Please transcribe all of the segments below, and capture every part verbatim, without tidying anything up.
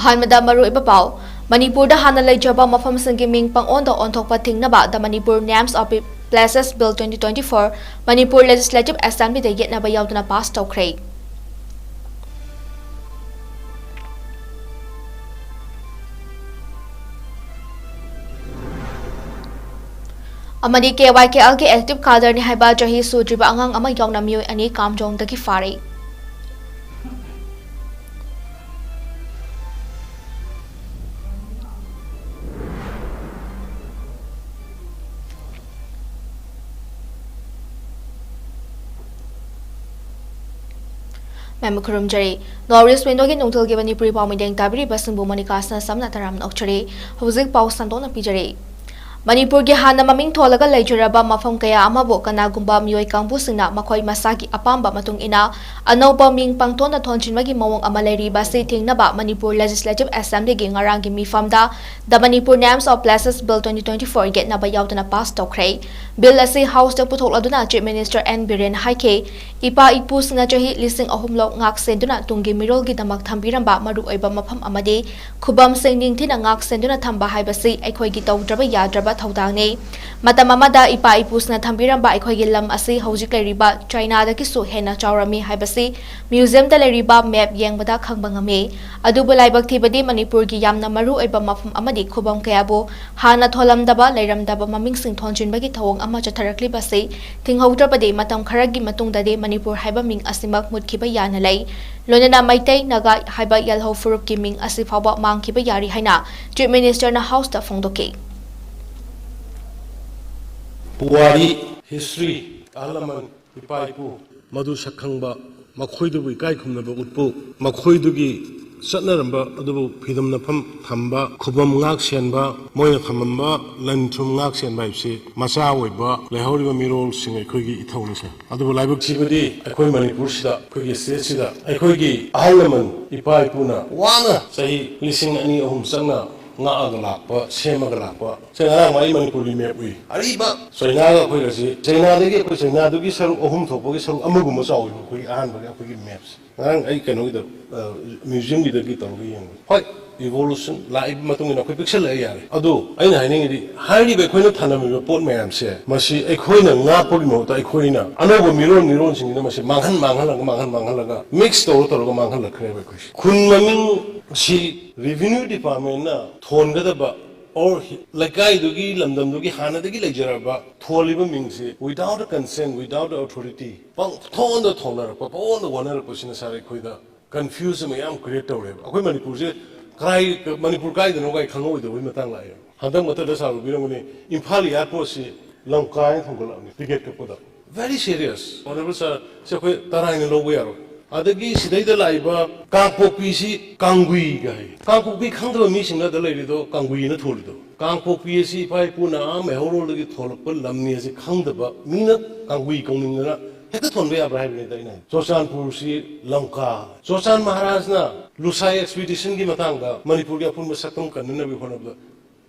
ꯑꯍꯥꯟꯕꯗ ꯃꯔꯨꯑꯣꯏꯕ ꯄꯥꯎ꯫ ꯃꯅꯤꯄꯨꯔꯗ ꯍꯥꯟꯅ ꯂꯩꯖꯕ ꯃꯐꯝꯁꯤꯡꯒꯤ ꯃꯤꯡ ꯄꯪꯑꯣꯟꯗ ꯑꯣꯟꯊꯣꯛꯄ ꯊꯤꯡꯅꯕ The Manipur Names of Places Bill twenty twenty-four Manipur Legislative Assemblyꯗ ꯌꯦꯠꯅꯕ ꯌꯥꯎꯗꯅ ꯄꯥꯁ ꯇꯧꯈ꯭ꯔꯦ꯫ ꯑꯃꯗꯤ KYKLꯒꯤ active cadreꯅꯤ ꯍꯥꯏꯕ ꯆꯍꯤ ꯁꯨꯗ꯭ꯔꯤꯕ ꯑꯉꯥꯡ ꯑꯃ ꯌꯥꯎꯅ ꯃꯤꯑꯣꯏ ꯑꯅꯤ ꯀꯥꯝꯖꯣꯡꯗꯒꯤ ꯐꯥꯔꯦ꯫ ꯃꯌꯥꯝꯕꯨ ꯈꯨꯔꯨꯝꯖꯔꯤ꯫ North East Windowꯒꯤ ꯅꯨꯡꯊꯤꯜꯒꯤ ꯃꯅꯤꯄꯨꯔꯤ ꯄꯥꯎ ꯃꯤꯠꯌꯦꯡ ꯇꯥꯕꯤꯔꯤꯕꯁꯤꯡꯕꯨ ꯃꯣꯅꯤꯀꯥ ꯁꯅꯥꯁꯝꯅ ꯇꯔꯥꯝꯅ ꯑꯣꯛꯆꯔꯤ꯫ ꯍꯧꯖꯤꯛ ꯄꯥꯎ ꯁꯟꯗꯣꯛꯅ ꯄꯤꯖꯔꯤ꯫ ꯃꯅꯤꯄꯨꯔꯒꯤ ꯍꯥꯟꯅ ꯃꯃꯤꯡ ꯊꯣꯜꯂꯒ ꯂꯩꯖꯔꯕ ꯃꯐꯝ ꯀꯌꯥ ꯑꯃꯕꯨ ꯀꯅꯥꯒꯨꯝꯕ ꯃꯤꯑꯣꯏ ꯀꯥꯡꯕꯨꯁꯤꯡꯅ ꯃꯈꯣꯏ ꯃꯁꯥꯒꯤ ꯑꯄꯥꯝꯕ ꯃꯇꯨꯡ ꯏꯟꯅ ꯑꯅꯧꯕ ꯃꯤꯡ ꯄꯪꯊꯣꯟꯗ ꯊꯣꯟꯖꯤꯟꯕꯒꯤ ꯃꯑꯣꯡ ꯑꯃ ꯂꯩꯔꯤꯕ ꯑꯁꯤ ꯊꯤꯡꯅꯕ ꯃꯅꯤꯄꯨꯔ Legislative Assemblyꯒꯤ ꯉꯔꯥꯡꯒꯤ ꯃꯤꯐꯝꯗ The Manipur Names of Places Bill twenty twenty-four ꯌꯦꯠꯅꯕ ꯌꯥꯎꯗꯅ ꯄꯥꯁ ꯇꯧꯈ꯭ꯔꯦ꯫ Bill ꯑꯁꯤ Houseꯇ ꯄꯨꯊꯣꯛꯂꯗꯨꯅ Chief Minister N ꯕꯤꯔꯦꯟ ꯍꯥꯏꯈꯤ, "ꯏꯄꯥ ꯏꯄꯨꯁꯤꯡꯅ ꯆꯍꯤ ꯂꯤꯁꯤꯡ ꯑꯍꯨꯝ ꯂꯧ ꯉꯥꯛ ꯁꯦꯟꯗꯨꯅ ꯇꯨꯡꯒꯤ ꯃꯤꯔꯣꯜꯒꯤꯗꯃꯛ ꯊꯝꯕꯤꯔꯝꯕ ꯃꯔꯨꯑꯣꯏꯕ ꯃꯐꯝ ꯑꯃꯗꯤ ꯈꯨꯕꯝꯁꯤꯡ ꯅꯤꯡꯊꯤꯅ ꯉꯥꯛ ꯁꯦꯟꯗꯨꯅ ꯊꯝꯕ ꯍꯥꯏꯕꯁꯤ ꯑꯩꯈꯣꯏꯒꯤ ꯇꯧꯗ꯭ꯔꯕ ꯌꯥꯗ꯭ꯔꯕ ꯊꯧꯗꯥꯡꯅꯤ꯫ ꯃꯇꯝ ꯑꯃꯗ ꯏꯄꯥ ꯏꯄꯨꯁꯤꯡꯅ ꯊꯝꯕꯤꯔꯝꯕ ꯑꯩꯈꯣꯏꯒꯤ ꯂꯝ ꯑꯁꯤ ꯍꯧꯖꯤꯛ ꯂꯩꯔꯤꯕ ꯆꯥꯏꯅꯥꯗꯒꯤꯁꯨ ꯍꯦꯟꯅ ꯆꯥꯎꯔꯝꯃꯤ ꯍꯥꯏꯕꯁꯤ ꯃ꯭ꯌꯨꯖꯤꯌꯝꯗ ꯂꯩꯔꯤꯕ ꯃꯦꯞ ꯌꯦꯡꯕꯗ ꯈꯪꯕ ꯉꯝꯃꯤ꯫ ꯑꯗꯨꯕꯨ ꯂꯥꯏꯕꯛ ꯊꯤꯕꯗꯤ ꯃꯅꯤꯄꯨꯔꯒꯤ ꯌꯥꯝꯅ ꯃꯔꯨ ꯑꯣꯏꯕ ꯃꯐꯝ ꯑꯃꯗꯤ ꯈꯨꯕꯝ ꯀꯌꯥꯕꯨ ꯍꯥꯟꯅ ꯊꯣꯜꯂꯝꯗꯕ, ꯂꯩꯔꯝꯗꯕ ꯃꯃꯤꯡꯁꯤꯡ ꯊꯣꯟꯖꯤꯟꯕꯒꯤ ꯊꯧꯑꯣꯡ ꯑꯃ ꯆꯠꯊꯔꯛꯂꯤꯕꯁꯤ ꯊꯤꯡꯍꯧꯗ꯭ꯔꯕꯗꯤ ꯃꯇꯝ ꯈꯔꯒꯤ ꯃꯇꯨꯡꯗꯗꯤ ꯃꯅꯤꯄꯨꯔ ꯍꯥꯏꯕ ꯃꯤꯡ ꯑꯁꯤꯃꯛ ꯃꯨꯠꯈꯤꯕ ꯌꯥꯅ ꯂꯩ꯫ ꯂꯣꯏꯅꯅ ꯃꯩꯇꯩ, ꯅꯥꯒꯥ ꯍꯥꯏꯕ ꯌꯦꯜꯍꯧ ꯐꯨꯔꯨꯞꯀꯤ ꯃꯤꯡ ꯑꯁꯤ ꯐꯥꯎꯕ ꯃꯥꯡꯈꯤꯕ ꯌꯥꯔꯤ ꯍꯥꯏꯅ Chief Ministerꯅ Houseꯇ ꯐꯣꯡꯗꯣꯛꯈꯤ꯫ ꯄꯨꯋꯥꯔꯤ, history, ꯑꯍꯜ ꯂꯃꯟ, ꯏꯄꯥ ꯏꯄꯨ, ꯃꯗꯨ ꯁꯛꯈꯪꯕ, ꯃꯈꯣꯏꯗꯨꯕꯨ ꯏꯀꯥꯏ ꯈꯨꯝꯅꯕ ꯎꯠꯄꯨ, ꯃꯈꯣꯏꯗꯨꯒꯤ ꯆꯠꯅꯔꯝꯕ ꯑꯗꯨꯕꯨ ꯐꯤꯗꯝꯅꯐꯝ ꯊꯝꯕ, ꯈꯨꯕꯝ ꯉꯥꯛ ꯁꯦꯟꯕ, ꯃꯣꯏꯅ ꯊꯝꯃꯝꯕ ꯂꯟ ꯊꯨꯝ ꯉꯥꯛ ꯁꯦꯟꯕ ꯍꯥꯏꯕꯁꯤ ꯃꯆꯥ ꯑꯣꯏꯕ ꯂꯩꯍꯧꯔꯤꯕ ꯃꯤꯔꯣꯜꯁꯤꯡ ꯑꯩꯈꯣꯏꯒꯤ ꯏꯊꯧꯅꯤ, ꯁꯥꯔ꯫ ꯑꯗꯨꯕꯨ ꯂꯥꯏꯕꯛ ꯊꯤꯕꯗꯤ ꯑꯩꯈꯣꯏ ꯃꯅꯤꯄꯨꯔꯁꯤꯗ, ꯑꯩꯈꯣꯏꯒꯤ stateꯁꯤꯗ ꯑꯩꯈꯣꯏꯒꯤ ꯑꯍꯜ ꯂꯃꯟ ꯏꯄꯥ ꯏꯄꯨꯅ ꯋꯥꯅ ꯆꯍꯤ ꯂꯤꯁꯤꯡ ꯑꯅꯤ ꯑꯍꯨꯝ ꯆꯪꯅ ꯉꯥꯛꯑꯒ ꯂꯥꯛꯄ, ꯁꯦꯝꯃꯒ ꯂꯥꯛꯄ꯫ ꯁꯦ, ꯉꯔꯥꯡ ꯑꯩ ꯃꯅꯤꯄꯨꯔꯒꯤ ꯃꯦꯞ ꯎꯏ꯫ ꯑꯔꯤꯕ ꯆꯩꯅꯥꯒ ꯑꯩꯈꯣꯏꯒꯁꯤ, ꯆꯩꯅꯥꯗꯒꯤ ꯑꯩꯈꯣꯏ ꯆꯩꯅꯥꯗꯨꯒꯤ ꯁꯔꯨꯛ ꯑꯍꯨꯝ ꯊꯣꯛꯄꯒꯤ ꯁꯔꯨꯛ ꯑꯃꯒꯨꯝꯕ ꯆꯥꯎꯋꯤ ꯑꯩꯈꯣꯏꯒꯤ ꯑꯍꯥꯟꯕꯒꯤ ꯑꯩꯈꯣꯏꯒꯤ ꯃꯦꯞꯁꯦ꯫ ꯉꯔꯥꯡ ꯑꯩ ꯀꯩꯅꯣꯒꯤꯗ, ꯑ, ꯃ꯭ꯌꯨꯖꯤꯌꯝꯒꯤꯗꯒꯤ ꯇꯧꯔꯒ ꯌꯦꯡꯕ꯫ ꯍꯣꯏ, ꯏꯚꯣꯂꯨꯁꯟ ꯂꯥꯛꯏꯕ ꯃꯇꯨꯡ ꯏꯟꯅ ꯑꯩꯈꯣꯏ ꯄꯤꯛꯁꯜꯂꯛꯑꯦ ꯌꯥꯔꯦ꯫ ꯑꯗꯣ ꯑꯩꯅ ꯍꯥꯏꯅꯤꯡꯉꯤꯗꯤ, ꯍꯥꯏꯔꯤꯕ ꯑꯩꯈꯣꯏꯅ ꯊꯅꯝꯃꯤꯕ ꯄꯣꯠ ꯃꯌꯥꯝꯁꯦ, ꯃꯁꯤ ꯑꯩꯈꯣꯏꯅ ꯉꯥꯛꯄꯒꯤ ꯃꯍꯨꯠꯇ ꯑꯩꯈꯣꯏꯅ ꯑꯅꯧꯕ ꯃꯤꯔꯣꯟ ꯃꯤꯔꯣꯟꯁꯤꯡꯁꯤꯗ ꯃꯁꯤ ꯃꯥꯡꯍꯟ ꯃꯥꯡꯍꯜꯂꯒ, ꯃꯥꯡꯍꯟ ꯃꯥꯡꯍꯜꯂꯒ, ꯃꯤꯛꯁ ꯇꯧꯔ ꯇꯧꯔꯒ ꯃꯥꯡꯍꯜꯂꯛꯈ꯭ꯔꯦꯕ ꯑꯩꯈꯣꯏꯁꯦ꯫ ꯈꯨꯟ ꯃꯃꯤꯡ ꯁꯤ ꯔꯦꯚꯤꯅ꯭ꯌꯨ ꯗꯤꯄꯥꯔꯠꯃꯦꯟꯅ ꯊꯣꯟꯒꯗꯕ, or ꯂꯩꯀꯥꯏꯗꯨꯒꯤ, ꯂꯝꯗꯝꯗꯨꯒꯤ ꯍꯥꯟꯅꯗꯒꯤ ꯂꯩꯖꯔꯕ ꯊꯣꯜꯂꯤꯕ ꯃꯤꯡꯁꯤ without a consent, without a authority, ꯄꯪꯊꯣꯟꯗ ꯊꯣꯟꯅꯔꯛꯄ, ꯄꯪꯑꯣꯟꯗ ꯑꯣꯟꯅꯔꯛꯄꯁꯤꯅ ꯁꯥꯔ ꯑꯩꯈꯣꯏꯗ ꯀꯟꯐ꯭ꯌꯨꯖ ꯑꯃ ꯌꯥꯝ ꯀ꯭ꯔꯤꯌꯦꯠ ꯇꯧꯔꯦꯕ꯫ ꯑꯩꯈꯣꯏ ꯃꯅꯤꯄꯨꯔꯁꯦ ꯀꯔꯥꯏ, ꯃꯅꯤꯄꯨꯔ ꯀꯥꯏꯗꯅꯣ ꯀꯥꯏ ꯈꯪꯍꯧꯗꯕꯒꯤ ꯃꯇꯥꯡ ꯂꯥꯛꯑꯦꯕ꯫ ꯍꯟꯗꯛ ꯃꯊꯛꯇ ꯁꯥꯔ ꯎꯕꯤꯔꯝꯒꯅꯤ, ꯏꯝꯐꯥꯜ ꯑꯦꯌꯥꯔꯄꯣꯔꯠꯁꯤ ꯂꯝꯀꯥ ꯍꯥꯏꯅ ꯊꯣꯟꯒꯠꯂꯛꯑꯕꯅꯤ ticket ꯀꯛꯄꯗ꯫ Very serious, Honourable Sir, ꯁꯤ ꯑꯩꯈꯣꯏ ꯇꯔꯥꯏꯅ ꯂꯧꯕ ꯌꯥꯔꯣꯏ꯫ ꯑꯗꯒꯤ ꯁꯤꯗꯩꯗ ꯂꯥꯛꯏꯕ ꯀꯥꯡꯄꯣꯛꯄꯤꯁꯤ ꯀꯥꯡꯒꯨꯏꯒ ꯍꯥꯏ꯫ ꯀꯥꯡꯄꯣꯛꯄꯤ ꯈꯪꯗꯕ ꯃꯤꯁꯤꯡꯅ ꯑꯗ ꯂꯩꯔꯤꯗꯣ ꯀꯥꯡꯒꯨꯏꯅ ꯊꯣꯜꯂꯤꯗꯣ꯫ ꯀꯥꯡꯄꯣꯛꯄꯤ ꯑꯁꯤ ꯏꯄꯥ ꯏꯄꯨꯅ ꯑꯥ ꯃꯩꯍꯧꯔꯣꯜꯗꯒꯤ ꯊꯣꯜꯂꯛꯄ ꯂꯝꯅꯤ ꯑꯁꯤ ꯈꯪꯗꯕ ꯃꯤꯅ ꯀꯥꯡꯒꯨꯏ ꯀꯧꯅꯤꯡꯗꯅ ꯍꯦꯛꯇ ꯊꯣꯟꯕ ꯌꯥꯕ꯭ꯔꯥ ꯍꯥꯏꯕꯅꯤꯗ ꯑꯩꯅ ꯍꯥꯏ꯫ ꯆꯨꯔꯆꯥꯟꯄꯨꯔꯁꯤ ꯂꯝꯀꯥ꯫ ꯆꯨꯔꯆꯥꯟ ꯃꯍꯥꯔꯥꯖꯅ ꯂꯨꯁꯥꯏ ꯑꯦꯛꯁꯄꯤꯗꯤꯁꯟꯒꯤ ꯃꯇꯥꯡꯗ ꯃꯅꯤꯄꯨꯔꯒꯤ ꯑꯄꯨꯟꯕ ꯁꯛꯇꯝ ꯀꯟꯅꯅꯕꯒꯤ ꯍꯣꯠꯅꯕꯗ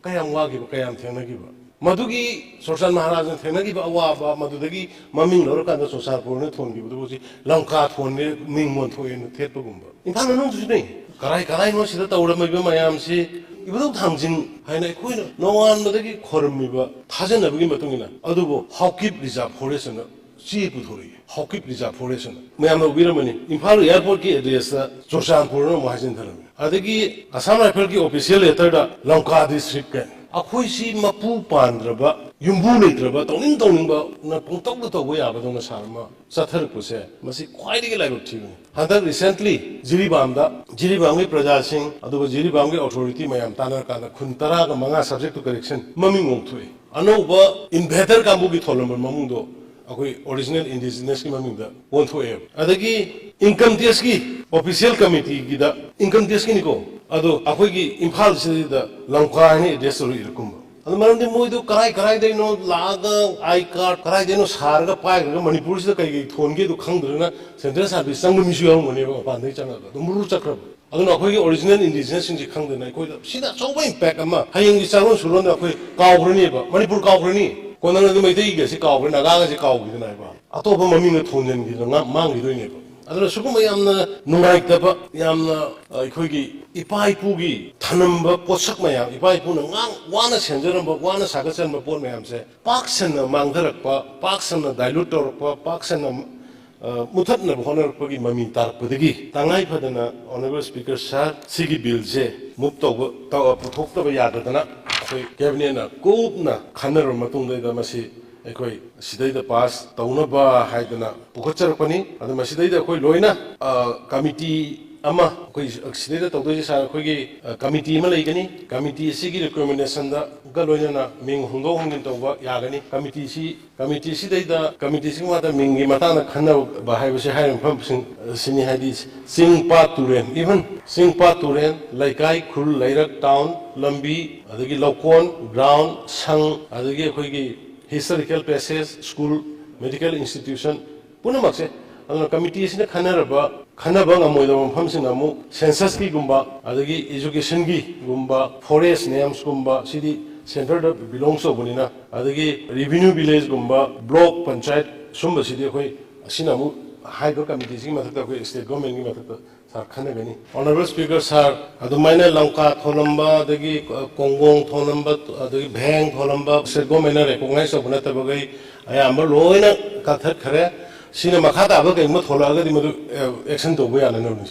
ꯀꯌꯥꯝ ꯋꯥꯈꯤꯕ, ꯀꯌꯥꯝ ꯊꯦꯡꯅꯈꯤꯕ꯫ ꯃꯗꯨꯒꯤ ꯆꯨꯔꯆꯥꯟ ꯃꯍꯥꯔꯥꯖꯅ ꯊꯦꯡꯅꯈꯤꯕ ꯑꯋꯥꯕ, ꯃꯗꯨꯗꯒꯤ ꯃꯃꯤꯡ ꯂꯧꯔꯀꯥꯟꯗ ꯆꯨꯔꯆꯥꯟꯄꯨꯔꯅ ꯊꯣꯟꯈꯤꯕꯗꯨꯕꯨ ꯍꯧꯖꯤꯛ ꯂꯝꯀꯥ ꯊꯣꯟꯅꯤ, ꯃꯤꯡ ꯑꯣꯟꯊꯣꯛꯑꯦꯅ ꯊꯦꯠꯄꯒꯨꯝꯕ꯫ ꯏꯝꯐꯥꯜ ꯃꯅꯨꯡꯗꯁꯨꯅꯦ, ꯀꯔꯥꯏ ꯀꯔꯥꯏꯅꯣ ꯁꯤꯗ ꯇꯧꯔꯝꯃꯤꯕ ꯃꯌꯥꯝꯁꯤ ꯏꯕꯨꯙꯧ ꯊꯥꯡꯖꯤꯡ ꯍꯥꯏꯅ ꯑꯩꯈꯣꯏꯅ ꯅꯣꯡꯉꯥꯟꯕꯗꯒꯤ ꯈꯣꯏꯔꯝꯃꯤꯕ ꯊꯥꯖꯅꯕꯒꯤ ꯃꯇꯨꯡ ꯏꯟꯅ, ꯑꯗꯨꯕꯨ ꯍꯥꯎꯀꯤꯞ ꯔꯤꯖꯥꯔꯚ ꯐꯣꯔꯦꯁ꯭ꯠ ꯑꯅ ꯆꯦ ꯄꯨꯊꯣꯔꯛꯏ꯫ ꯍꯥꯎꯀꯤꯞ ꯔꯤꯖꯥꯔꯚ ꯐꯣꯔꯦꯁ꯭ꯠ ꯑꯅ꯫ ꯃꯌꯥꯝꯅ ꯎꯕꯤꯔꯝꯃꯅꯤ, ꯏꯝꯐꯥꯜ ꯑꯦꯌꯥꯔꯄꯣꯔꯠꯀꯤ ꯑꯦꯗ꯭ꯔꯦꯁꯇ ꯆꯨꯔꯆꯥꯟꯄꯨꯔꯅ ꯑꯃꯨꯛ ꯍꯥꯏꯖꯤꯟꯊꯔꯝꯃꯤ꯫ ꯑꯗꯒꯤ ꯑꯁꯥꯝ ꯔꯥꯏꯐꯜꯒꯤ ꯑꯣꯐꯤꯁꯤꯌꯦꯜ ꯂꯦꯇꯔꯗ ꯂꯝꯀꯥ ꯗꯤꯁꯇ꯭ꯔꯤꯛ ꯀꯥꯏꯅ꯫ ꯑꯩꯈꯣꯏꯁꯤ ꯃꯄꯨ ꯄꯥꯟꯗ꯭ꯔꯕ, ꯌꯨꯝꯕꯨ ꯂꯩꯇ꯭ꯔꯕ, ꯇꯧꯅꯤꯡ ꯇꯧꯅꯤꯡꯕꯅ ꯄꯪꯇꯧꯗ ꯇꯧꯕ ꯌꯥꯕꯗꯧꯅ ꯁꯥꯔ ꯑꯃ ꯆꯠꯊꯔꯛꯄꯁꯦ, ꯃꯁꯤ ꯈ꯭ꯋꯥꯏꯗꯒꯤ ꯂꯥꯏꯕꯛ ꯊꯤꯕꯅꯤ꯫ ꯍꯟꯗꯛ ꯔꯤꯁꯦꯟꯠꯂꯤ ꯖꯤꯔꯤꯕꯥꯝꯗ, ꯖꯤꯔꯤꯕꯥꯝꯒꯤ ꯄ꯭ꯔꯖꯥꯁꯤꯡ ꯑꯗꯨꯒ ꯖꯤꯔꯤꯕꯥꯝꯒꯤ ꯑꯣꯊꯣꯔꯤꯇꯤ ꯃꯌꯥꯝ ꯇꯥꯟꯅꯔꯀꯥꯟꯗ ꯈꯨꯟ ꯇꯔꯥꯒ ꯃꯉꯥ subject to correction ꯃꯃꯤꯡ ꯑꯣꯟꯊꯣꯛꯏ꯫ ꯑꯅꯧꯕ ꯏꯟꯚꯦꯗꯔ ꯀꯥꯡꯕꯨꯒꯤ ꯊꯣꯜꯂꯝꯕ ꯃꯃꯤꯡꯗꯣ ꯑꯩꯈꯣꯏ ꯑꯣꯔꯤꯖꯤꯅꯦꯜ ꯏꯟꯗꯤꯖꯤꯅꯁꯀꯤ ꯃꯃꯤꯡꯗ ꯑꯣꯟꯊꯣꯛꯑꯦꯕ꯫ ꯑꯗꯒꯤ ꯏꯟꯀꯝ ꯇꯦꯛꯁꯀꯤ ꯑꯣꯐꯤꯁꯤꯌꯦꯜ ꯀꯃꯤꯇꯤꯒꯤꯗ, ꯏꯟꯀꯝ ꯇꯦꯛꯁꯀꯤꯅꯤꯀꯣ, ꯑꯗꯣ ꯑꯩꯈꯣꯏꯒꯤ ꯏꯝꯐꯥꯜꯁꯤꯗ ꯂꯝꯀꯥ ꯍꯥꯏꯅ ꯑꯦꯗ꯭ꯔꯦꯁ ꯇꯧꯔ ꯏꯔꯛꯀꯨꯝꯕ꯫ ꯑꯗꯨ ꯃꯔꯝꯗꯤ ꯃꯣꯏꯗꯨ ꯀꯔꯥꯏ ꯀꯔꯥꯏꯗꯩꯅꯣ ꯂꯥꯛꯑꯒ, ꯑꯥꯏ ꯀꯥꯔꯗ ꯀꯔꯥꯏꯗꯩꯅꯣ ꯁꯥꯔꯒ ꯄꯥꯏꯈ꯭ꯔꯒ ꯃꯅꯤꯄꯨꯔꯁꯤꯗ ꯀꯩ ꯀꯩ ꯊꯣꯟꯒꯦꯗꯣ ꯈꯪꯗ꯭ꯔꯒꯅ ꯁꯦꯟꯇ꯭ꯔꯦꯜ ꯁꯥꯔꯚꯤꯁ ꯆꯪꯕ ꯃꯤꯁꯨ ꯌꯥꯎꯔꯝꯒꯅꯦꯕ, ꯃꯄꯥꯟꯗꯒꯤ ꯆꯪꯉꯒ ꯑꯗꯨꯝ ꯃꯔꯨ ꯆꯠꯈ꯭ꯔꯕ꯫ ꯑꯗꯨꯅ ꯑꯩꯈꯣꯏꯒꯤ ꯑꯣꯔꯤꯖꯤꯅꯦꯜ ꯏꯟꯗꯤꯖꯤꯅꯁꯁꯤꯡꯁꯤ ꯈꯪꯗꯅ ꯑꯩꯈꯣꯏꯗ ꯁꯤꯗ ꯑꯆꯧꯕ ꯏꯝꯄꯦꯛ ꯑꯃ, ꯍꯌꯦꯡꯒꯤ ꯆꯥꯔꯣꯟ ꯁꯨꯔꯣꯟꯗ ꯑꯩꯈꯣꯏ ꯀꯥꯎꯈ꯭ꯔꯅꯦꯕ, ꯃꯅꯤꯄꯨꯔ ꯀꯥꯎꯈ꯭ꯔꯅꯤ꯫ ꯀꯣꯟꯅ ꯑꯗꯨ ꯃꯩꯇꯩꯒꯁꯤ ꯀꯥꯎꯈ꯭ꯔꯦ, ꯅꯥꯒꯥꯒꯁꯤ ꯀꯥꯎꯈꯤꯗꯅ ꯍꯥꯏꯕ꯫ ꯑꯇꯣꯞꯄ ꯃꯃꯤꯡꯅ ꯊꯣꯟꯖꯤꯟꯈꯤꯗꯅ ꯉꯥ-, ꯃꯥꯡꯈꯤꯗꯣꯏꯅꯦꯕ꯫ ꯑꯗꯨꯅ ꯁꯤꯒꯨꯝꯕ ꯌꯥꯝꯅ ꯅꯨꯡꯉꯥꯏꯇꯕ, ꯌꯥꯝꯅ, ꯑ, ꯑꯩꯈꯣꯏꯒꯤ ꯏꯄꯥ ꯏꯄꯨꯒꯤ ꯊꯅꯝꯕ ꯄꯣꯠꯁꯛ ꯃꯌꯥꯝ, ꯏꯄꯥ ꯏꯄꯨꯅ ꯉꯥꯡ-, ꯋꯥꯅ ꯁꯦꯝꯖꯔꯝꯕ, ꯋꯥꯅ ꯁꯥꯒꯠꯆꯔꯝꯕ ꯄꯣꯠ ꯃꯌꯥꯝꯁꯦ ꯄꯥꯛ ꯁꯟꯅ ꯃꯥꯡꯊꯔꯛꯄ, ꯄꯥꯛ ꯁꯟꯅ ꯗꯥꯏꯂꯨꯠ ꯇꯧꯔꯛꯄ, ꯄꯥꯛ ꯁꯟꯅ, ꯑ, ꯃꯨꯊꯠꯅꯕ ꯍꯣꯠꯅꯔꯛꯄꯒꯤ ꯃꯃꯤ ꯇꯥꯔꯛꯄꯗꯒꯤ ꯇꯉꯥꯏ ꯐꯗꯅ ꯑꯣꯅꯔꯦꯕꯜ ꯁ꯭ꯄꯤꯀꯔ ꯁꯥꯔ, ꯁꯤꯒꯤ ꯕꯤꯜꯁꯦ ꯃꯨꯚ ꯇꯧꯕ, ꯇꯧ-, ꯄꯨꯊꯣꯛꯇꯕ ꯌꯥꯗꯗꯅ ꯑꯩꯈꯣꯏ ꯀꯦꯕꯤꯅꯦꯠꯅ ꯀꯨꯞꯅ ꯈꯟꯅꯔꯕ ꯃꯇꯨꯡꯗꯩꯗ ꯃꯁꯤ ꯑꯩꯈꯣꯏ ꯁꯤꯗꯩꯗ ꯄꯥꯁ ꯇꯧꯅꯕ ꯍꯥꯏꯗꯅ ꯄꯨꯈꯠꯆꯔꯛꯄꯅꯤ꯫ ꯑꯗꯨ ꯃꯁꯤꯗꯩꯗ ꯑꯩꯈꯣꯏ ꯂꯣꯏꯅ, ꯑ, ꯀꯃꯤꯇꯤ ꯑꯃ, ꯑꯩꯈꯣꯏ ꯁꯤꯗꯩꯗ ꯇꯧꯗꯣꯏꯁꯦ ꯁꯥꯔ, ꯑꯩꯈꯣꯏꯒꯤ, ꯑ, ꯀꯃꯤꯇꯤ ꯑꯃ ꯂꯩꯒꯅꯤ꯫ ꯀꯃꯤꯇꯤ ꯑꯁꯤꯒꯤ ꯔꯤꯀꯃꯦꯟꯗꯦꯁꯟꯗꯒ ꯂꯣꯏꯅꯅ ꯃꯤꯡ ꯍꯣꯡꯗꯣꯛ ꯍꯣꯡꯖꯤꯟ ꯇꯧꯕ ꯌꯥꯒꯅꯤ꯫ ꯀꯃꯤꯇꯤꯁꯤ, ꯀꯃꯤꯇꯤꯁꯤꯗꯩꯗ, ꯀꯃꯤꯇꯤꯁꯤꯒꯤ ꯃꯥꯗ ꯃꯤꯡꯒꯤ ꯃꯇꯥꯡꯗ ꯈꯟꯅꯕ ꯍꯥꯏꯕꯁꯦ ꯍꯥꯏꯔꯤꯕ ꯃꯐꯝꯁꯤꯡ ꯑꯁꯤꯅꯤ, ꯍꯥꯏꯗꯤ ꯆꯤꯡ, ꯄꯥꯠ, ꯇꯨꯔꯦꯟ, even ꯆꯤꯡ, ꯄꯥꯠ, ꯇꯨꯔꯦꯟ, ꯂꯩꯀꯥꯏ, ꯈꯨꯜ, ꯂꯩꯔꯛ, ꯇꯥꯎꯟ, ꯂꯝꯕꯤ, ꯑꯗꯒꯤ ꯂꯧꯀꯣꯟ, ꯒ꯭ꯔꯥꯎꯟ, ꯁꯪ, ꯑꯗꯒꯤ ꯑꯩꯈꯣꯏꯒꯤ historical places, school, medical institution ꯄꯨꯝꯅꯃꯛꯁꯦ꯫ ꯑꯗꯨꯅ ꯀꯃꯤꯇꯤ ꯑꯁꯤꯅ ꯈꯟꯅꯔꯕ, ꯈꯟꯅꯕ ꯉꯝꯃꯣꯏꯗꯕ ꯃꯐꯝꯁꯤꯡꯅ ꯑꯃꯨꯛ ꯁꯦꯟꯁꯁꯀꯤꯒꯨꯝꯕ, ꯑꯗꯒꯤ ꯏꯖꯨꯀꯦꯁꯟꯒꯤꯒꯨꯝꯕ, ꯐꯣꯔꯦꯁ ꯅꯦꯝꯁꯀꯨꯝꯕ, ꯁꯤꯗꯤ ꯁꯦꯟꯇꯔꯗ ꯕꯤꯂꯣꯡꯁ ꯇꯧꯕꯅꯤꯅ, ꯑꯗꯒꯤ ꯔꯤꯚꯤꯅ꯭ꯌꯨ ꯚꯤꯂꯦꯖꯀꯨꯝꯕ, ꯕ꯭ꯂꯣꯛ ꯄꯟꯆꯥꯌꯠ, ꯁꯨꯝꯕꯁꯤꯗꯤ ꯑꯩꯈꯣꯏ ꯑꯁꯤꯅ ꯑꯃꯨꯛ ꯍꯥꯏꯔꯤꯕ ꯀꯃꯤꯇꯤꯁꯤꯒꯤ ꯃꯊꯛꯇ ꯑꯩꯈꯣꯏ ꯁ꯭ꯇꯦꯠ ꯒꯣꯔꯃꯦꯟꯒꯤ ꯃꯊꯛꯇ ꯁꯥꯔ ꯈꯟꯅꯒꯅꯤ꯫ ꯑꯣꯅꯔꯦꯕꯜ ꯁ꯭ꯄꯤꯀꯔ ꯁꯥꯔ, ꯑꯗꯨꯃꯥꯏꯅ ꯂꯝꯀꯥ ꯊꯣꯜꯂꯝꯕ, ꯑꯗꯒꯤ, ꯑ, ꯀꯣꯡꯒꯣꯡ ꯊꯣꯜꯂꯝꯕ, ꯑꯗꯒꯤ ꯚꯦꯡ ꯊꯣꯜꯂꯝꯕ ꯁ꯭ꯇꯦꯠ ꯒꯣꯔꯃꯦꯟꯅ ꯔꯦꯀꯣꯒꯅꯥꯏꯖ ꯇꯧꯕ ꯅꯠꯇꯕꯈꯩ ꯑꯌꯥꯝꯕ ꯂꯣꯏꯅ ꯀꯛꯊꯠꯈ꯭ꯔꯦ꯫ ꯁꯤꯅ ꯃꯈꯥ ꯇꯥꯕ ꯀꯩꯒꯨꯝꯕ ꯊꯣꯛꯂꯛꯑꯒꯗꯤ ꯃꯗꯨ, ꯑ, ꯑꯦꯛꯁꯟ ꯇꯧꯕ ꯌꯥꯅꯅꯕꯅꯤ꯫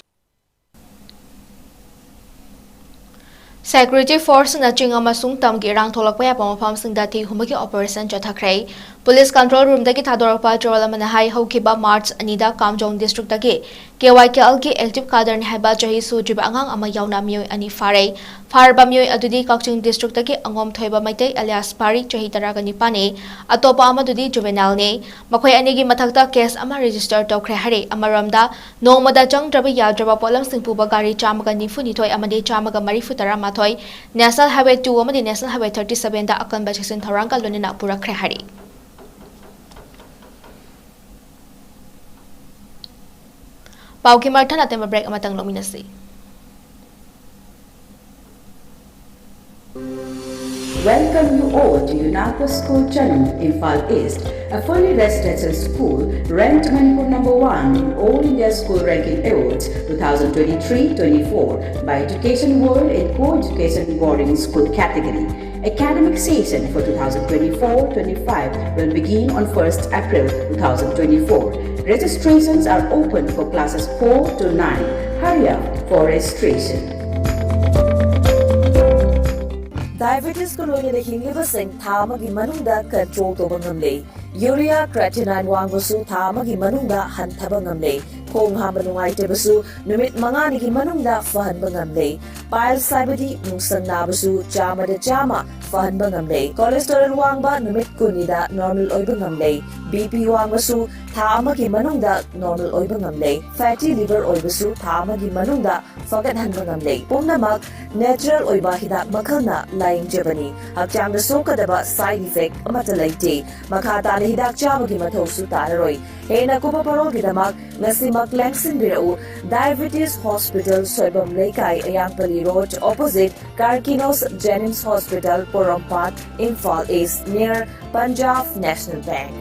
ꯁꯦꯀ꯭ꯌꯨꯔꯤꯇꯤ ꯐꯣꯔꯁꯅ ꯆꯤꯡ ꯑꯃꯁꯨꯡ ꯇꯝꯒꯤ ꯏꯔꯥꯡ ꯊꯣꯛꯂꯛꯄ ꯌꯥꯕ ꯃꯐꯝꯁꯤꯡꯗ ꯊꯤ ꯍꯨꯝꯕꯒꯤ ꯑꯣꯄꯔꯦꯁꯟ ꯆꯠꯊꯈ꯭ꯔꯦ꯫ Police control roomꯗꯒꯤ ꯊꯥꯗꯣꯔꯛꯄ ꯆꯥꯔꯣꯜ ꯑꯃꯅ ꯍꯥꯏ, ꯍꯧꯈꯤꯕ March ꯑꯅꯤꯗ ꯀꯥꯝꯖꯣꯡ districtꯇꯒꯤ K Y K Lꯒꯤ active cadreꯅꯤ ꯍꯥꯏꯕ ꯆꯍꯤ ꯁꯨꯗ꯭ꯔꯤꯕ ꯑꯉꯥꯡ ꯑꯃ ꯌꯥꯎꯅ ꯃꯤꯑꯣꯏ ꯑꯅꯤ ꯐꯥꯔꯦ꯫ ꯐꯥꯔꯕ ꯃꯤꯑꯣꯏ ꯑꯗꯨꯗꯤ ꯀꯛꯆꯤꯡ districtꯇꯒꯤ ꯑꯉꯣꯝ ꯊꯣꯏꯕ ꯃꯩꯇꯩ alias ꯄꯥꯔꯤ, ꯆꯍꯤ ꯇꯔꯥꯒ ꯅꯤꯄꯥꯟꯅꯤ꯫ ꯑꯇꯣꯞꯄ ꯑꯃꯗꯨꯗꯤ juvenileꯅꯤ꯫ ꯃꯈꯣꯏ ꯑꯅꯤꯒꯤ ꯃꯊꯛꯇ case ꯑꯃ register ꯇꯧꯈ꯭ꯔꯦ ꯍꯥꯏꯔꯤ꯫ ꯑꯃꯔꯣꯝꯗ, ꯅꯣꯡꯃꯗ ꯆꯪꯗ꯭ꯔꯕ ꯌꯥꯗ꯭ꯔꯕ ꯄꯣꯠꯂꯝꯁꯤꯡ ꯄꯨꯕ ꯒꯥꯔꯤ ꯆꯥꯝꯃꯒ ꯅꯤꯐꯨ ꯅꯤꯊꯣꯏ ꯑꯃꯗꯤ ꯆꯥꯝꯃꯒ ꯃꯔꯤꯐꯨ ꯇꯔꯥ ꯃꯥꯊꯣꯏ National Highway two ꯑꯃꯗꯤ National Highway thirty sevenꯗ ꯑꯀꯟꯕ ꯆꯦꯛꯁꯤꯟ ꯊꯧꯔꯥꯡꯒ ꯂꯣꯏꯅꯅ ꯄꯨꯔꯛꯈ꯭ꯔꯦ ꯍꯥꯏꯔꯤ꯫ ꯄꯥꯎꯒꯤ ꯃꯔꯛ ꯊꯠꯅ ꯑꯇꯦꯟꯕ break ꯑꯃꯇꯪ ꯂꯧꯃꯤꯟꯅꯁꯤ꯫ Welcome you all to UNACO School Channel, Imphal East, a fully residential school ranked Manipur number one in All India School Ranking Awards two thousand twenty-three twenty-four by Education World in Co-Education Boarding School category. Academic session for two thousand twenty-four twenty-five will begin on first April two thousand twenty-four. Registrations are open for classes four to nine. Hurry up for registration. Diabetesꯀ ꯂꯣꯏꯅꯅ ꯍꯤꯡꯂꯤꯕꯁꯤꯡ ꯊꯥ ꯑꯃꯒꯤ ꯃꯅꯨꯡꯗ control ꯇꯧꯕ ꯉꯝꯂꯦ꯫ Urea creatinine ꯋꯥꯡꯕꯁꯨ ꯊꯥ ꯑꯃꯒꯤ ꯃꯅꯨꯡꯗ ꯍꯟꯊꯕ ꯉꯝꯂꯦ꯫ ꯈꯣꯡ ꯍꯥꯝꯕ ꯅꯨꯡꯉꯥꯏꯇꯕꯁꯨ ꯅꯨꯃꯤꯠ ꯃꯉꯥꯅꯤꯒꯤ ꯃꯅꯨꯡꯗ ꯐꯍꯟꯕ ꯉꯝꯂꯦ꯫ Piles ꯍꯥꯏꯕꯗꯤ ꯅꯨꯡꯁꯪ ꯅꯥꯕꯁꯨ ꯆꯥꯝꯃꯗ ꯆꯥꯝꯃ ꯐꯍꯟꯕ ꯉꯝꯂꯦ꯫ Cholesterol ꯋꯥꯡꯕ ꯅꯨꯃꯤꯠ ꯀꯨꯟꯅꯤꯗ normal ꯑꯣꯏꯕ ꯉꯝꯂꯦ꯫ BP ꯋꯥꯡꯕꯁꯨ ꯊꯥ ꯑꯃꯒꯤ ꯃꯅꯨꯡꯗ normal ꯑꯣꯏꯕ ꯉꯝꯂꯦ꯫ Fatty liver ꯑꯣꯏꯕꯁꯨ ꯊꯥ ꯑꯃꯒꯤ ꯃꯅꯨꯡꯗ ꯐꯒꯠꯍꯟꯕ ꯉꯝꯂꯦ꯫ ꯄꯨꯝꯅꯃꯛ natural ꯑꯣꯏꯕ ꯍꯤꯗꯥꯛ ꯃꯈꯜꯅ ꯂꯥꯌꯦꯡꯖꯕꯅꯤ꯫ ꯍꯛꯆꯥꯡꯗ ꯁꯣꯛꯀꯗꯕ side effect ꯑꯃꯠꯇ ꯂꯩꯇꯦ꯫ ꯃꯈꯥ ꯇꯥꯅ ꯍꯤꯗꯥꯛ ꯆꯥꯕꯒꯤ ꯃꯊꯧꯁꯨ ꯇꯥꯔꯔꯣꯏ꯫ ꯍꯦꯟꯅ ꯀꯨꯞꯄ ꯄꯔꯣꯜꯒꯤꯗꯃꯛ ꯉꯁꯤꯃꯛ ꯂꯦꯡꯁꯤꯟꯕꯤꯔꯛꯎ꯫ Diabetes Hospital, ꯁꯣꯏꯕꯝ ꯂꯩꯀꯥꯏ, ꯑꯌꯥꯡꯄꯜꯂꯤ Road, opposite Karkinos Jennings Hospital, ꯄꯣꯔꯣꯝꯄꯥꯠ, Imphal East, near Punjab National Bank.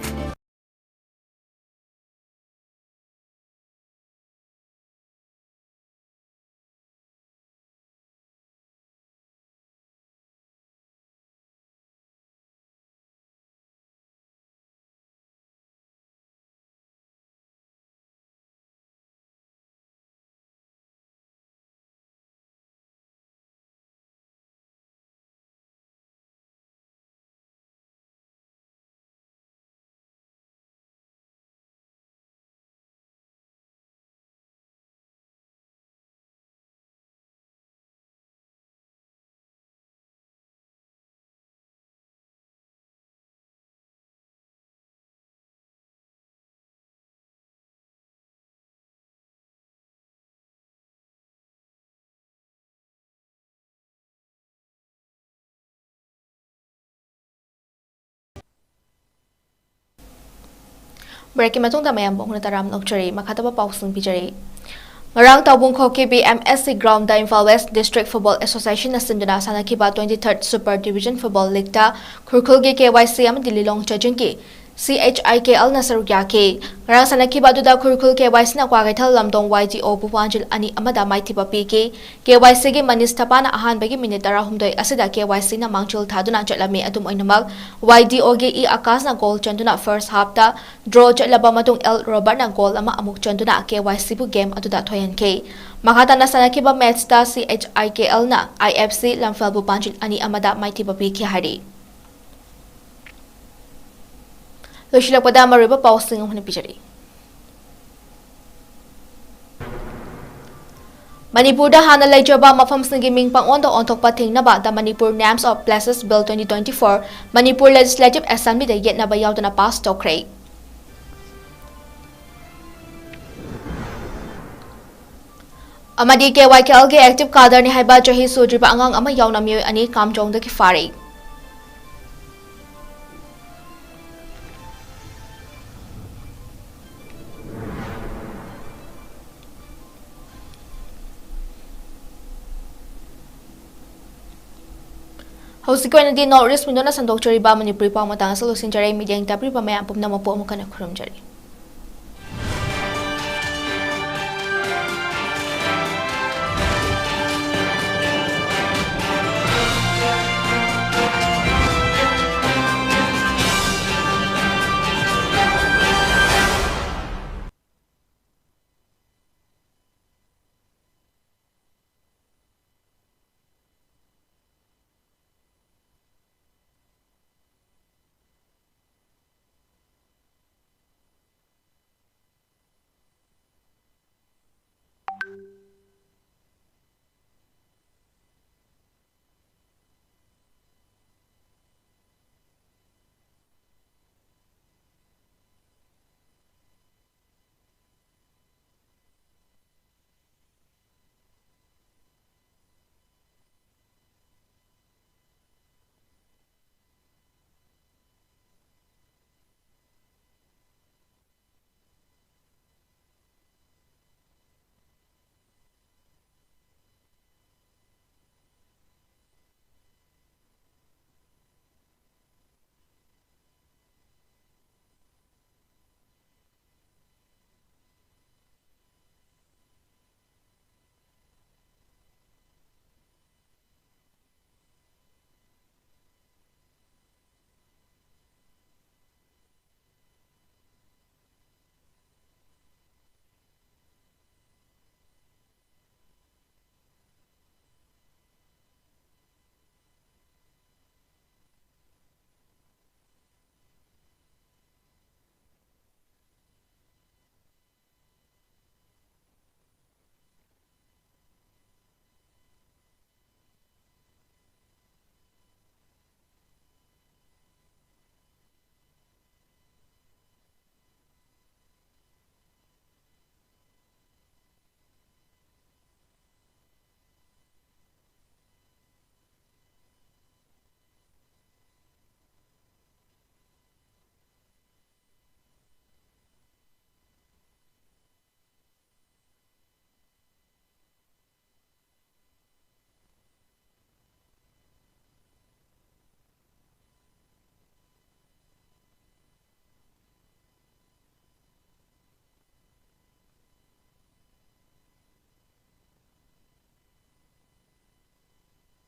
ꯕ꯭ꯔꯦꯛꯀꯤ ꯃꯇꯨꯡꯗ ꯃꯌꯥꯝꯕꯨ ꯍꯧꯅ ꯇꯔꯥꯝꯅ ꯑꯣꯛꯆꯔꯤ꯫ ꯃꯈꯥ ꯇꯥꯕ ꯄꯥꯎꯁꯤꯡ ꯄꯤꯖꯔꯤ꯫ ꯉꯔꯥꯡ ꯇꯥꯎꯕꯨꯡꯈꯣꯛꯀꯤ B M S C ground ꯗ Imphal West District Football Association ꯅ ꯁꯤꯟꯗꯨꯅ ꯁꯥꯟꯅꯈꯤꯕ twenty-third Super Division Football League ꯇ ꯈꯨꯔꯈꯨꯜꯒꯤ K Y C ꯑꯃꯗꯤ ꯂꯤꯂꯣꯡ ꯆꯥꯖꯤꯡꯒꯤ C H I K L ꯅ ꯁꯔꯨꯛ ꯌꯥꯈꯤ꯫ ꯉꯔꯥꯡ ꯁꯥꯟꯅꯈꯤꯕ ꯑꯗꯨꯗ ꯈꯨꯔꯈꯨꯜ K Y C ꯅ ꯀ꯭ꯋꯥꯀꯩꯊꯦꯜ ꯂꯝꯗꯣꯡ Y D O ꯕꯨ ꯄꯥꯟꯖꯤꯜ ꯑꯅꯤ ꯑꯃꯗ ꯃꯥꯏꯊꯤꯕ ꯄꯤꯈꯤ꯫ K Y C ꯒꯤ ꯃꯅꯤꯁ ꯊꯄꯥꯅ ꯑꯍꯥꯟꯕꯒꯤ ꯃꯤꯅꯤꯠ ꯇꯔꯥꯍꯨꯝꯗꯣꯏ ꯑꯁꯤꯗ K Y C ꯅ ꯃꯥꯡꯖꯤꯜ ꯊꯥꯗꯨꯅ ꯆꯠꯂꯝꯃꯤ꯫ ꯑꯗꯨꯝ ꯑꯣꯏꯅꯃꯛ, Y D O ꯒꯤ ꯏ ꯑꯀꯥꯁꯅ ꯒꯣꯜ ꯆꯟꯗꯨꯅ first half ꯇ draw ꯆꯠꯂꯕ ꯃꯇꯨꯡ, L Robert ꯅ ꯒꯣꯜ ꯑꯃ ꯑꯃꯨꯛ ꯆꯟꯗꯨꯅ K Y C ꯕꯨ game ꯑꯗꯨꯗ ꯊꯣꯏꯍꯟꯈꯤ꯫ ꯃꯈꯥ ꯇꯥꯅ ꯁꯥꯟꯅꯈꯤꯕ match ꯇ C H I K L ꯅ I F C ꯂꯝꯐꯦꯜꯕꯨ ꯄꯥꯟꯖꯤꯜ ꯑꯅꯤ ꯑꯃꯗ ꯃꯥꯏꯊꯤꯕ ꯄꯤꯈꯤ ꯍꯥꯏꯔꯤ꯫ ꯂꯣꯏꯁꯤꯜꯂꯛꯄꯗ ꯃꯔꯨꯑꯣꯏꯕ ꯄꯥꯎꯁꯤꯡ ꯑꯃꯨꯛ ꯍꯟꯅ ꯄꯤꯖꯔꯤ꯫ ꯃꯅꯤꯄꯨꯔꯗ ꯍꯥꯟꯅ ꯂꯩꯖꯕ ꯃꯐꯝꯁꯤꯡꯒꯤ ꯃꯤꯡ ꯄꯪꯑꯣꯟꯗ ꯑꯣꯟꯊꯣꯛꯄ ꯊꯤꯡꯅꯕ The Manipur Names of Places Bill twenty twenty-four Manipur Legislative Assembly ꯗ ꯌꯦꯠꯅꯕ ꯌꯥꯎꯗꯅ pass ꯇꯧꯈ꯭ꯔꯦ꯫ ꯑꯃꯗꯤ K Y K L ꯒꯤ active cadre ꯅꯤ ꯍꯥꯏꯕ ꯆꯍꯤ ꯁꯨꯗ꯭ꯔꯤꯕ ꯑꯉꯥꯡ ꯑꯃ ꯌꯥꯎꯅ ꯃꯤꯑꯣꯏ ꯑꯅꯤ ꯀꯥꯝꯖꯣꯡꯗꯒꯤ ꯐꯥꯔꯦ꯫ ꯍꯧꯖꯤꯛꯀꯤ ꯑꯣꯏꯅꯗꯤ North East Window ꯅ ꯁꯟꯗꯣꯛꯆꯔꯤꯕ ꯃꯅꯤꯄꯨꯔꯤ ꯄꯥꯎ ꯃꯇꯥꯡ ꯑꯁꯤ ꯂꯣꯏꯁꯤꯟꯖꯔꯦ꯫ ꯃꯤꯠꯌꯦꯡ ꯇꯥꯕꯤꯔꯤꯕ ꯃꯌꯥꯝ ꯄꯨꯝꯅꯃꯛꯄꯨ ꯑꯃꯨꯛ ꯍꯟꯅ ꯈꯨꯔꯨꯝꯖꯔꯤ꯫